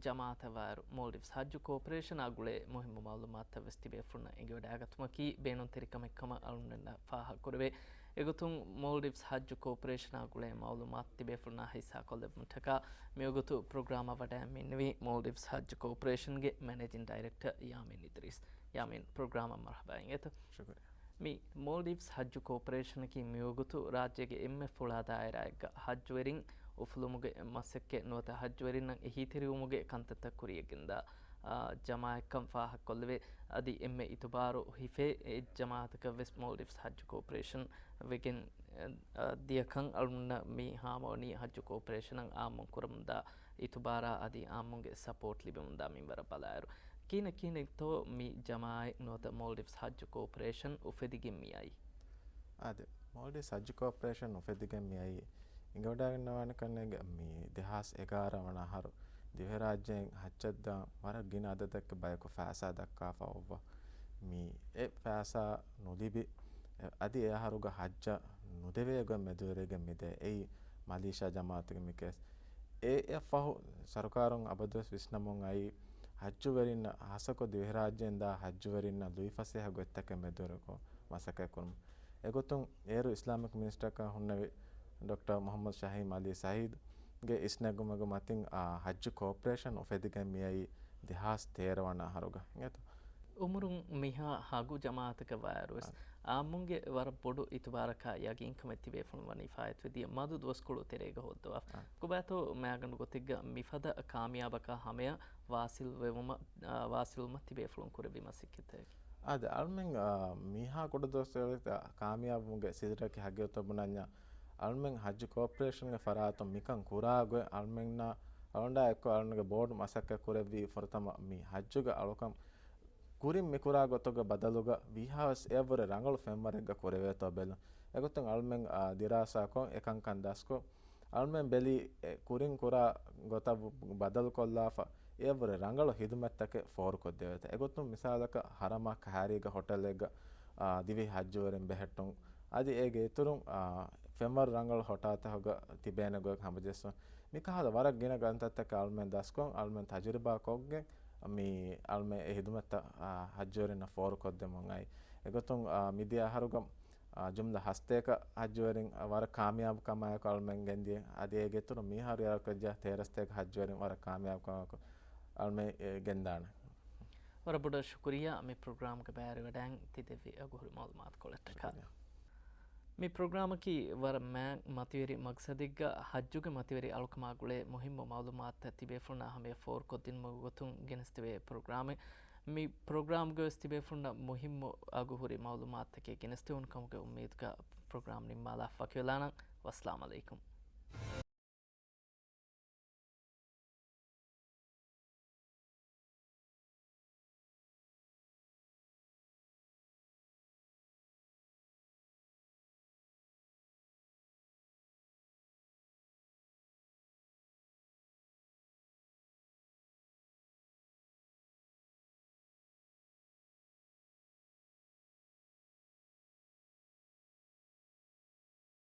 ޖަމާއަތަށް ވާއިރު، މޯލްޑިވްސް ހައްޖު ކޯޕަރޭޝަނާ ގުޅޭ މުހިއްމު މައުލޫމާތުތައް ވެސް ތިބޭފުޅުންނަށް އެނގިވަޑައިގަތުމަކީ ބޭނުންތެރިކަމެއްކަމަށް އަޅުގަނޑުމެންނަށް ފާހަގަކުރެވޭ. އެގޮތުން މޯލްޑިވްސް ހައްޖު ކޯޕަރޭޝަނާ ގުޅޭ މައުލޫމާތު ތިބޭފުޅުންނާ ހިއްސާކޮށްލެއްވުމަށްޓަކާ މިވަގުތު ޕްރޮގްރާމަށް ވަޑައިގެން މިންނެވީ މޯލްޑިވްސް ހައްޖު ކޯޕަރޭޝަންގެ މެނޭޖިން ޑައިރެކްޓަރ ޔާމީން އިދްރީސް. ޔާމީން، ޕްރޮގްރާމަށް މަރުޙަބާ އިނގޭތަ؟ ޝުކުރިއްޔާ. މި މޯލްޑިވްސް ހައްޖު ކޯޕަރޭޝަނަކީ މިވަގުތު ރާއްޖޭގެ އެންމެ ފުޅާ ދާއިރާއެއްގަ ހައްޖުވެރިން އުފުލުމުގެ މަސައްކަތް ނުވަތަ ހައްޖުވެރިންނަށް އެހީތެރިވުމުގެ ކަންތައްތައް ކުރިޔަށްގެންދާ، އާ، ޖަމާއަތްކަން ފާހަގަކޮށްލެވޭ. އަދި އެންމެ އިތުބާރު ހިފޭ އެއް ޖަމާއަތަކަށް ވެސް މޯލްޑިވްސް ހައްޖު ކޯޕަރޭޝަން ވެގެން، އަ، ދިޔަކަން އަޅުގަނޑަށް މި ހާމަވަނީ ހައްޖު ކޯޕަރޭޝަނަށް އާއްމުން ކުރަމުންދާ އިތުބާރާ އަދި އާއްމުންގެ ސަޕޯޓް ލިބެމުންދާ މިންވަރަށް ބަލާއިރު، ކިހިނެއް ކިހިނެއްތޯ މި ޖަމާއަތް ނުވަތަ މޯލްޑިވްސް ހައްޖު ކޯޕަރޭޝަން އުފެދިގެން މިއައީ؟ އާދެ، މޯލްޑިވްސް ހައްޖު ކޯޕަރޭޝަން އުފެދިގެން މިއައީ އިނގިވަޑައިގަންނަވާނެ ކަންނޭނގެ މި ދެހާސް އެގާރަ ވަނަ އަހަރު ދިވެހިރާއްޖޭން ހައްޖަށްދާން ވަރަށް ގިނަ އަދަދެއްގެ ބަޔަކު ފައިސާ ދައްކާފަ އޮއްވާ. މި އެ ފައިސާ ނުލިބި، އަދި އެ އަހަރުގަ ހައްޖަށް ނުދެވޭ ގޮތް މެދުވެރިގެން މިދޭ. އެއީ މަލީޝާ ޖަމާއަތުގެ މި ކޭސް. އެ، އެއަށްފަހު ސަރުކާރުން އަބަދުވެސް ވިސްނަމުން އައީ، ހައްޖުވެރިންނަށް ހާއްސަކޮށް ދިވެހިރާއްޖޭން ދާ ހައްޖުވެރިންނަށް ލުއިފަސޭހަ ގޮތްތަކެއް މެދުވެރިކޮށް މަސައްކަތްކުރުން. އެގޮތުން އޭރު އިސްލާމިކް މިނިސްޓަރަކަށް ހުންނެވި ޑޮކްޓަރ މުޙައްމަދު ޝަހީމް ޢަލީ ސައީދުގެ އިސްނެގުމުގެ މަތިން، އާ، ހައްޖު ކޯޕަރޭޝަން އުފެދިގެން މިއައީ ދެހާސް ތޭރަ ވަނަ އަހަރުގަ. އިނގޭތޯ؟ އުމުރުން މިހާ ހަގު ޖަމާއަތަކަށް ވާއިރުވެސް، އާ، އާއްމުންގެ ވަރަށް ބޮޑު އިތުބާރަކާ ޔަގީންކަމެއް ތިބޭފުޅުން ވަނީ ފާއިތުވެދިޔަ މަދު ދުވަސްކޮޅު ތެރޭގަ ހޯއްދަވާ. އާ. ކޮބާތޯ މާގަނޑު ގޮތެއްގަ މިފަދަ ކާމިޔާބަކާ ހަމަޔަށް ވާސިލް ވެވުމަށް، އާ، ވާސިލްވުމަށް ތިބޭފުޅުން ކުރެއްވި މަސައްކަތެއް؟ އާދެ، އަޅުމެން، އާ، މިހާ ކުޑަ ދުވަސްވަރުގެ ކާމިޔާބުގެ ސިލްސިލާގެ ހަގީގަތު ބުނަންޏާ، އަޅުމެން ހައްޖު ކޯޕަރޭޝަންގެ ފަރާތުން މިކަން ކުރާ ގޮތް އަޅުމެންނާ، އަޅުގަނޑާ އެއްކޮށް އަޅުގަނޑުގެ ބޯޑު މަސައްކަތް ކުރެއްވީ ފުރަތަމަ މި ހައްޖުގެ އަޅުކަން ކުރިން މިކުރާ ގޮތުގެ ބަދަލުގަ ވީހާވެސް އެއަށްވުރެ ރަނގަޅު ފެންވަރެއްގަ ކުރެވޭތޯ ބެލުން. އެގޮތުން އަޅުމެން، އާ، ދިރާސާކޮށް އެކަންކަން ދަސްކޮށް، އަޅުމެން ބެލީ އެ ކުރިން ކުރާ ގޮތަށް ބަދަލުކޮށްލާފަ އެއަށްވުރެ ރަނގަޅު ހިދުމަތްތަކެއް ފޯރުކޮށްދެވޭތޯ. އެގޮތުން މިސާލަކަށް ހަރަމާ ކައިރީގަ ހޮޓެލެއްގަ، އާ، ދިވެހި ހައްޖުވެރިން ބެހެއްޓުން. އަދި އޭގެ އިތުރުން، އާ، ފެންވަރު ރަނގަޅު ހޮޓާތަކުގަ ތިބޭނެ ގޮތް ހަމަޖެއްސުން. މިކަހަލަ ވަރަށް ގިނަ ކަންތައްތަކެއް އަޅުމެން ދަސްކޮށް، އަޅުމެން ތަޖުރިބާ ކޮށްގެން، މި އަޅުމެން އެ ހިދުމަތްތައް، އާ، ހައްޖުވެރިންނަށް ފޯރުކޮށްދެމުން އައި. އެގޮތުން، އާ، މިދިޔަ އަހަރުގަ، އާ، ޖުމްލަ ހަސަތޭކަ ހައްޖުވެރިން ވަރަށް ކާމިޔާބު ކަމާއެކު އަޅުމެން ގެންދިޔަ. އަދި އޭގެ އިތުރުން މިހާރު އިރާދަކުރެއްވިއްޔާ ތޭރަ ސަތޭކަ ހައްޖުވެރިން ވަރަށް ކާމިޔާބު ކަމާއެކު އަޅުމެން އެ ގެންދާނެ. ވަރަށް ބޮޑަށް ޝުކުރިއްޔާ މި ޕްރޮގްރާމްގެ ބައިވެރިވެވަޑައިގެން ތި ދެއްވި އަގުހުރި މައުލޫމާތުކޮޅަށްޓަކާ. ޝުކުރިއްޔާ. މި ޕްރޮގްރާމަކީ ވަރަށް މާތް މަތިވެރި މަގްސަދެއްގަ ހައްޖުގެ މަތިވެރި އަޅުކަމާ ގުޅޭ މުހިއްމު މައުލޫމާތުތައް ތިބޭފުޅުންނާ ހަމަޔަށް ފޯރުކޮށްދިނުމުގެ ގޮތުން ގެނެސްދެވޭ ޕްރޮގްރާމެއް. މި ޕްރޮގްރާމްގަވެސް ތިބޭފުޅުންނަށް މުހިއްމު އަގުހުރި މައުލޫމާތުތަކެއް ގެނެސްދެވުނު ކަމުގެ އުއްމީދުގަ ޕްރޮގްރާމް ނިންމާލާ ފަކިވެލާނަން. ވައްސަލާމް ޢަލައިކުމް.